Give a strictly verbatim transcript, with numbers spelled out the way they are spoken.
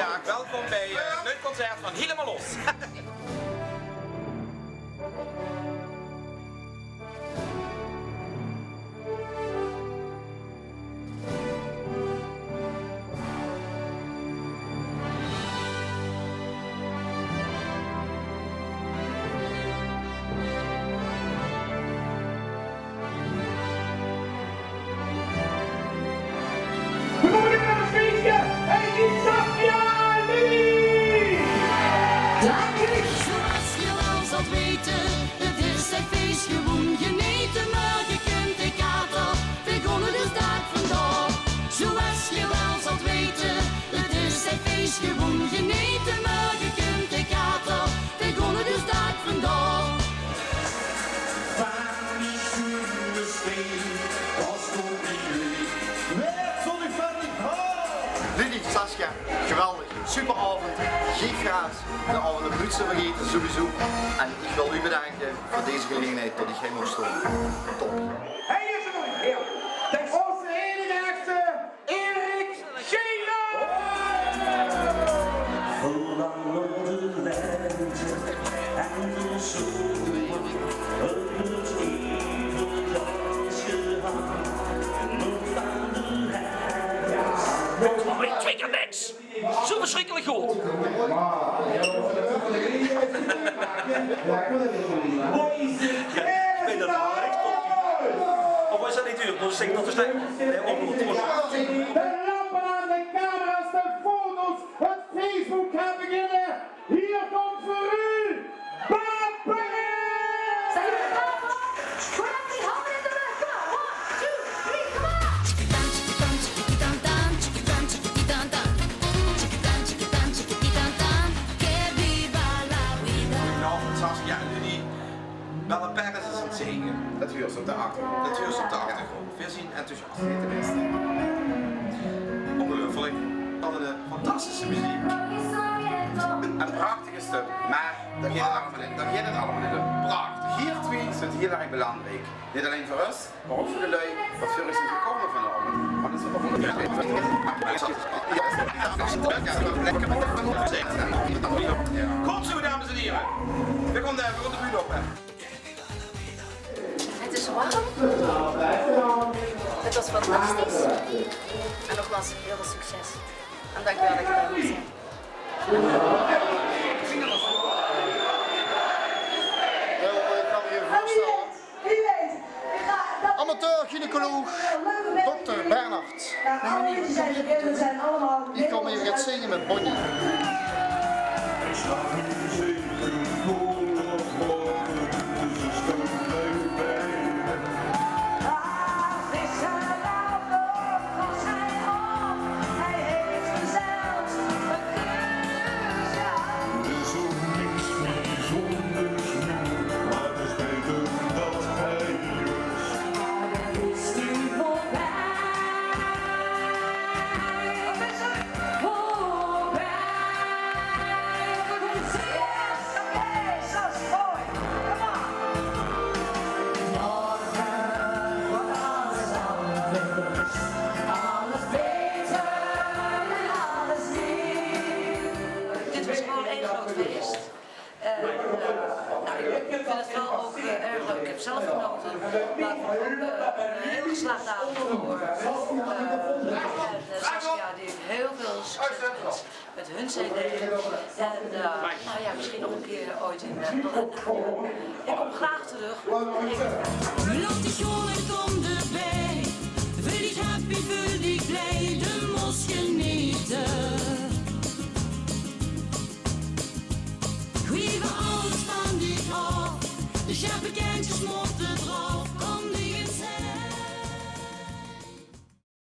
Welkom bij, eh, het concert van Helemaal Los. We gaan beginnen met een feestje. Hey, die Saskia en Lily! Dank u. Zoals je wel zult weten, het is een feest, gewoon genieten. Morgen kunt de kater weer gonnen, dus daad vandaag. Zoals je wel zult weten, het is een feest, gewoon genieten. Morgen kunt de kater weer gonnen, dus daad vandaag. Lily, Saskia, geweldig. Super aovend. Geef gaas. De aovend neet te vergete, sowieso. En ich wil uch bedanke veur deze gelegenheid tot ich hie moch stoon. Top. Hij is er nog, ja. Onze enige echte Erik Schelen! Zolang nog de lente en de zomer het eeuwige dansje hangt, nog aan de herfst. Oh, ik trigger niks. Zo verschrikkelijk goed. Ik vind dat wel echt top. Of is dat niet duur? Moet ik dat te zeggen? Nee, ook goed. De lampen aan, de camera's, de foto's, het Facebook gaat beginnen. Hier komt voor u Paparazzi! Zijn jullie er klaar voor? Gooi even die handen in de lucht. Come on. One, two, three, come on. Goedenavond, Saskia en Lily. Bella Perez is aan het zingen. Dat huurt ze op de achtergrond. Dat huurt ze op de achtergrond. Veer zien enthousiast, neet te miste. Ongeluifelik. Wat ein fantastische meziek. En ein prachtige stum. Mer dao geit 't allemaol in. Dao geit 't allemaol in. Prachtig. Hie twieë zeen hieël erg belangriek. Neet allein veur us, mer ouch veur de lui wat veur us zeen gekómme vanaovend. Want 't is ouch Good zo, dames en hiere. Veer gaon de, veer gaon de bühne op, hè. Het is warm. Het was fantastisch. En nogmaals, heel veel succes. En dank u wel dat ik erbij mocht zijn. Amateur-gynaecoloog dokter Bernhard. Ich gaon effe get zinge mit Bonnie. Dit was gewoon één groot feest. Eh, eh, nou, ik vind het wel ook, eh, erg leuk. Ik heb zelf genoten. Maar ik vond het ook, eh, een heel geslaagde avond voor, eh, en, eh, Saskia, die heel veel succes wens met hun cd. En, eh, nou ja, misschien nog een keer ooit in, eh, Belangrijk. Ik kom graag terug.